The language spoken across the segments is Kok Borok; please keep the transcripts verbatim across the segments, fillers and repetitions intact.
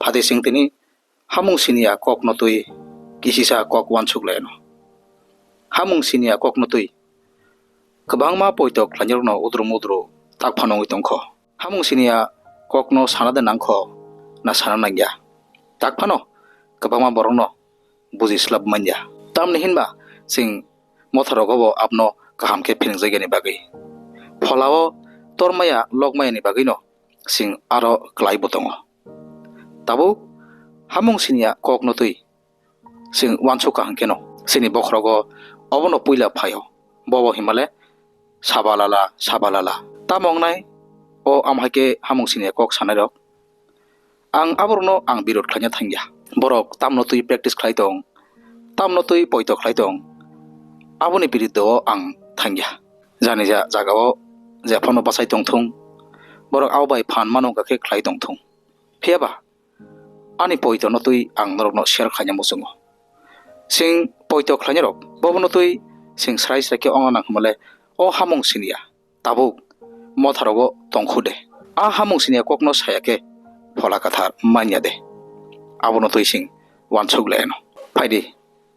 Phadi chwng tini hamung siniya kokno twi kisisa kok uansuk lai anw. Hamung siniya kokno twi kwbangma poito khlainirokno udrum udru tak phano wngwi tongkho. Hamung siniya kokno sana de nangkho na sana nangya, tak phano kwbangma borokno buji slap manya. Tamni hinba chwng motharogo bo abno kaham khe phinangjakya ni bagwi, pholao tormaya lokmaya ni bagwino chwng aro kwlai bo tongo. Tabuk hamung siniya kokno twi chwng uansuk kaham kheno chini bokhorogo obono puila phaio, bobo himale sabalala sabalala. Tamo wngnai o amhai khe hamung siniya kok sanairok? Ang aborokno ang birod khlaina thangya. Borok tamno twi practice khlai tong, tamno twi poito khlai tong, aboni biruddho o ang thangya. Jani ja jagao jephano bachai tongthung, borok abo bai phan mano hwnkha khe khlai tongthung. Phiyaba ani poitono twi ang norokno share khlaina muchungo. Chwng poito khlainarok bobono twi chwng srai srai khe ongna nang hwnmale o hamung siniya tabuk motharogo tongkhu de. A hamung siniya kokno saya khe Phola Kwthar manya de, abono twi chwng uansuk lai anw. Phaidi,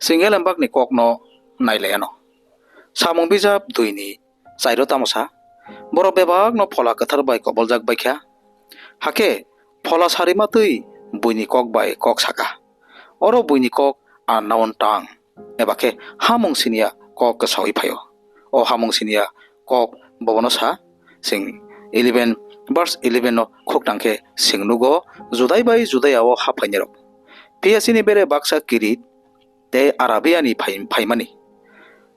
chwng elembakni kokno nai lai anw. Samung bijap dui ni chairo tamo sa, borok bebakno Phola Kwthar bai koboljak bai kha, hakhe Phola sarima twi buini kok bai kok saka. Oro buini kok unknown tongue, eba khe hamung siniya kok kwsawi phaio. O hamung siniya kok bobono sa, chwng eleven verse eleven no khuk tang khe chwng nugo, Judai bai Judaya o haphainirok, phiya chini bere baksa Kirit tei Arabiani phai-, phaimani.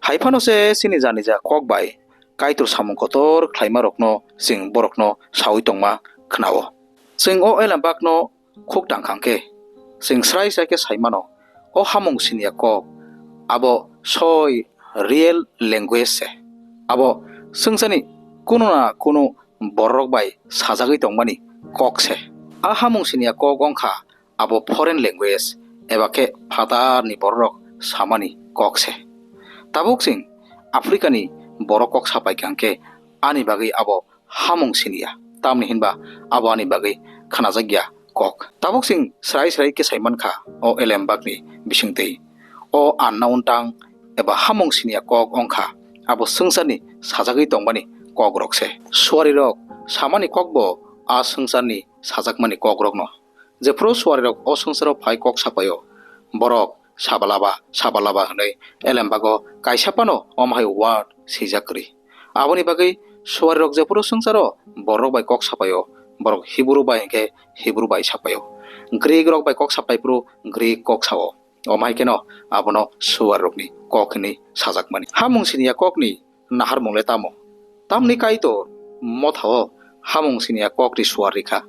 Hai phano se chini janija kok bai Kaitor samung kotor khlaimarokno chwng borokno saui tongma khnao. Chwng o elembakno khuk tang khang khe, chwng srai srai khe sai mano, o hamung siniya kok abo soi real language se. Abo swngcharni kunu na kunu bororok bai sajagwi tongmani kok se. A hamung siniya kok wngkha abo foreign language eba khe phatarni bororok samani kok se. Tabuk chwng Africani borok kok sapai kha hwnkhe ani bagwi abo hamung siniya, tamni hinba abo ani bagwi khanajakya kok. Tabuk chwng srai srai khe sai mankha o elembakni bisingtwi. O unknown tongue eba hamung siniya kok wngkha abo swngcharni sajagwi tongmani kokrok se. Suarirok samani kokbo a swngcharni sajakmani kokrokno. Jephru suarirok o swngcharo phai kok sapaio, borok sabalaba, sabalaba hwnwi elembago kaisa phano omo hai word swijak kwrwi. Aboni bagwi suarirok jephru swngcharo borok bai kok sapaio, borok Hibru bai hwnkhe Hibru bai sapaio, Greek rok bai kok sapai phuru Greek kok sao. Omo hai kheno abono suarirokni kok hwnwi sajakmani. Hamung siniya kokni naharmung le tamo? Tamni Kaitor mothao hamung siniya kokni suar rikha.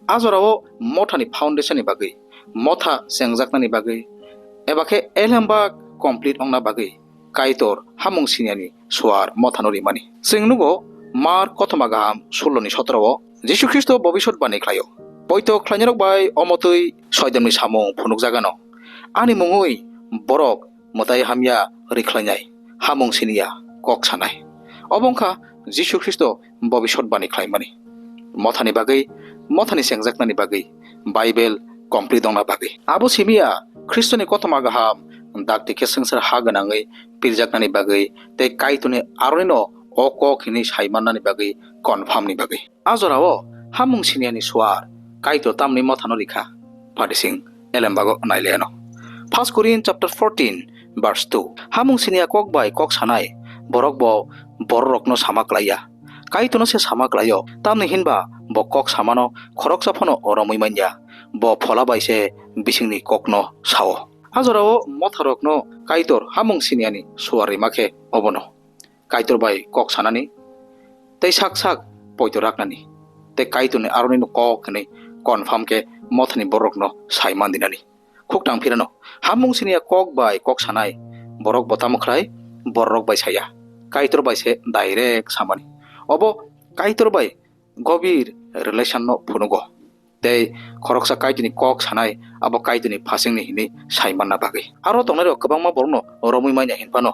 A jorao mothani foundation ni bagwi, motha chengjaknani bagwi, eba khe elembak complete ongna bagwi Kaitor hamung siniyani suar mothano rimani. Chwng nugo Mark kothoma kaham sullo ni sotoro o Jisu Khristo bobisot bani khlaio. Poito khlainarok bai omo twi soidomni samung phunukjagano. Ani mungwi borok mwtai hamya rikhlainai, hamung siniya kok sanai. Obo wngkha Jisu Khristo bobisot bani khlaimani. Mothani bagwi, mothani chengjaknani bagwi, Bible complete wngna bagwi. Abo simiya Khristoni kothoma kaham dakti khe swngchar ha gwnangwi pirjaknani bagwi tei Kaitorni aronino o kok hwnwi sai mannani bagwi confirm ni bagwi. A jorao hamung siniyani suar Kaitor tamni mothano rikha? Phadi chwng elembago nai le ano. First Korin chapter fourteen verse two. Hamung siniya kok bai kok sanai borok bo bororokno sama klaiya. Kaitorno se sama klaio, tamni hinba bo kok samano khoroksa phano romwi manya. Bo Phola bai se bisingni kokno sao. A jorao motharokno Kaitor hamung siniyani suar rima khe obono. Kaitor bai kok sanani tei sak sak poito raknani tei Kaitorni aroni no kok hwnwi confirm khe mothani bororokno sai mandinani. Khuk tang phirano, hamung siniya kok bai kok sanai borok bo tamo khlai? Bororok bai saya, Kaitor bai se direct samani. Obo Kaitor bai gobir relation no phunugo. Tei khoroksa Kaitorni kok sanai abo Kaitorni phasingni hwnwi sai manna bagwi. Aro tongnairok kwbangma borokno romwi manya hin phano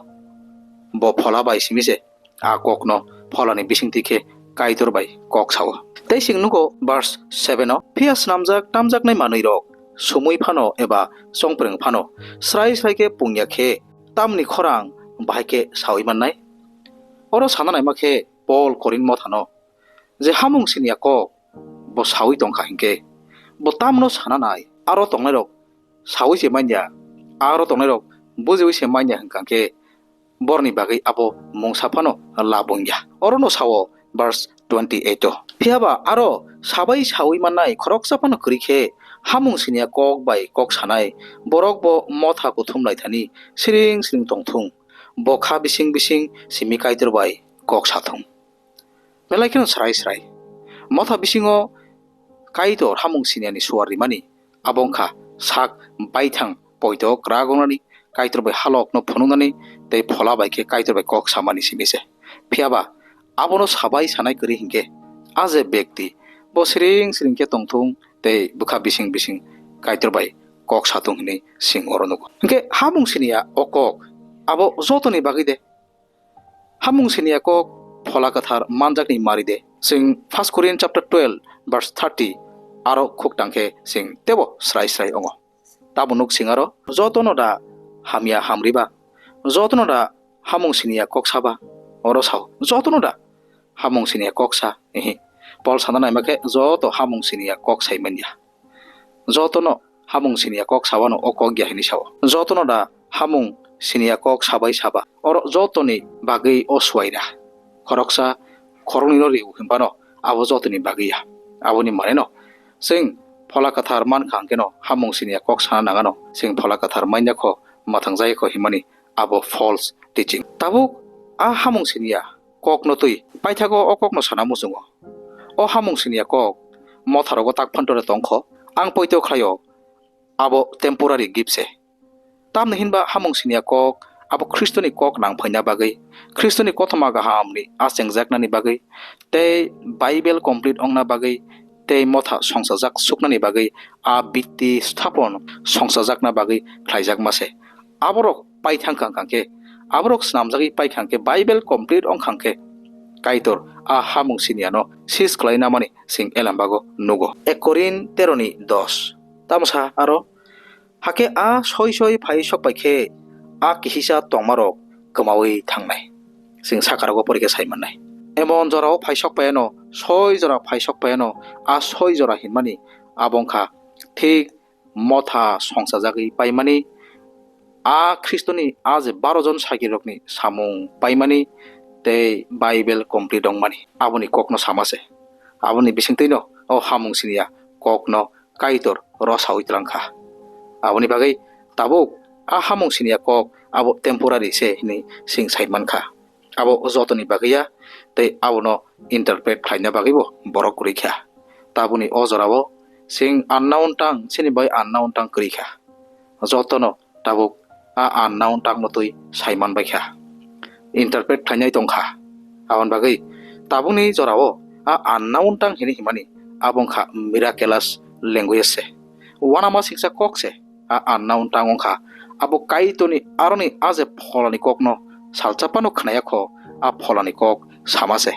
bo Phola bai simi se a kokno Pholani bisingtwi khe Kaitor bai kok sao. Tei chwng nugo verse seven o, "Phiya snamjak tamjaknai manwirok sumui phano eba chongprwng phano srai srai khe pungya khe tamni khorang bahai khe saui mannai?" Oro sana naima khe Pol Korinth mothano je hamung siniya kok bo saui tongkha hinkhe, bo tamno sana nai, aro tongnairok saui se manya, aro tongnairok bujiui se manya hwnkha khe, borni bagwi abo mungsa phano labung ya. Orono sao verse twenty eight o. Phiyaba aro sabai saui mannai khoroksa phano kwrwi khe, hamung siniya kok bai kok sanai borok bo motha kuthum lai thani siring siring tong thung, bo kha bising bising simi Kaitor bai kok sa thung. Belai kheno srai srai. Motha bisingo Kaitor hamung siniyani suar rimani, abo wngkha sak baithang poito kwrak wngnani, Kaitor bai halokno phunuknani tei phola bai khe Kaitor bai kok samani simi se. Phiyaba abono sabai sanai kwrwi hinkhe, a je bekti bo siring siring khe tongthung tei bwkha bising bising Kaitor bai kok sathung hinwi sing oro nugo. Hinkhe hamung siniya o kok abo jotoni bagwi de. Hamung siniya kok phola kwthar manjakni mari de. Chwng First Korinth chapter twelve verse thirty aro khuk tang khe chwng tebo srai srai wngo. Tabo nuk sing aro, jotono da hamya hamriba, jotono da hamung siniya kok saba, oro sao, jotono da hamung siniya kok sa, ehe. Pol sana naima khe joto hamung siniya kok sai manya. Jotono hamung siniya kok sabano o kok ya hinwi sao. Jotono da hamung siniya kok sabai saba. Oro jotoni bagwi o suaira. Khoroksa khoroknwino riu hinphano abo jotoni bagwi ya. Aboni maneno chwng phola kwthar mankha hwnkhe no hamung siniya kok sana nangano chwng phola kwthar manya kho, mwthang jaya kho hinmani abo false teaching. Tabuk a hamung siniya kokno twi paithago o kokno sana muchungo. O hamung siniya kok motharogo tak phantore tongkho, ang poito khlaio, abo temporary gift se. Tamni hinba hamung siniya kok abo Khristoni kok nang phaina bagwi, Khristoni kothoma gahamni a chengjaknani bagwi, tei Bible complete ongna bagwi, tei motha songsajak suknani bagwi a bitti sthapon songsajakna bagwi khlaijakma se. Aborok paithang kha khe, aborok snamjagwi paikha khe, Bible complete ongkha khe, Kaitor a hamung siniyano sis khlai namani chwng Elembago nugo. Ek Korin tero ni dos. Tamo sa aro, hakhe a soi soi phai sok pai khe, a kihisa tongmarok kwmaui thangnai. Chwng sakarogo porikhe sai mannai. Emon jorao phai sok paiano, soi jora phai sok paiano, a soi jora hinmani abo wngkha thik motha songsajagwi paimani, a Khristoni a je baro jon sagirokni samung paimani tei Bible complete wngmani, aboni kokno sama se. Aboni bisingtwino o hamung siniya kokno Kaitor rosaui twlang kha. Aboni bagwi tabuk a hamung siniya kok abo temporary se hinwi chwng sai man kha. Abo jotoni bagwi ya, tei abono interpret khlaina bagwibo borok kwrwi kha. Tabukni o jorao chwng unknown tongue, chini bai unknown tongue kwrwi kha. Jotono tabuk a unknown tongue no twi sai man bai kha, interpret khlainai tong kha. Aboni bagwi tabukni jorao a unknown tongue hinwi himani abo wngkha miraculous language se, uanama singsa kok se. A unknown tongue wngkha abo Kaitorni aroni a je pholani kokno salsa phano khnaya kho, a pholani kok sama se.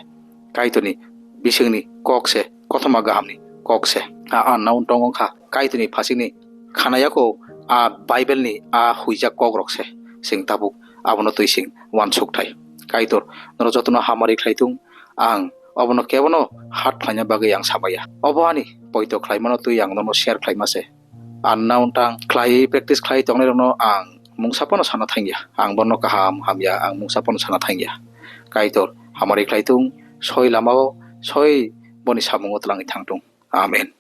Kaitorni bisingni kok se, kothoma gahamni kok se. A unknown tongue wngkha Kaitorni phasikni khnaya kho, a Bible ni a huijak kokrok se. Chwng tabuk abono twi chwng uansuk thai. Kaitor norok jotono hamari khlai thung. Ang obono kebono hurt khlaina bagwi ang samaya. Obo ani poito khlaimano twi ang nono share khlaima se. Unknown tongue khlai practice khlai tongnairokno ang mungsa phano sana thangya. Ang bono kaham hamya ang mungsa phano sana thangya. Kaitor hamari khlai thung, soi lamao, soi boni samungo twlangwi thang thung. Amen.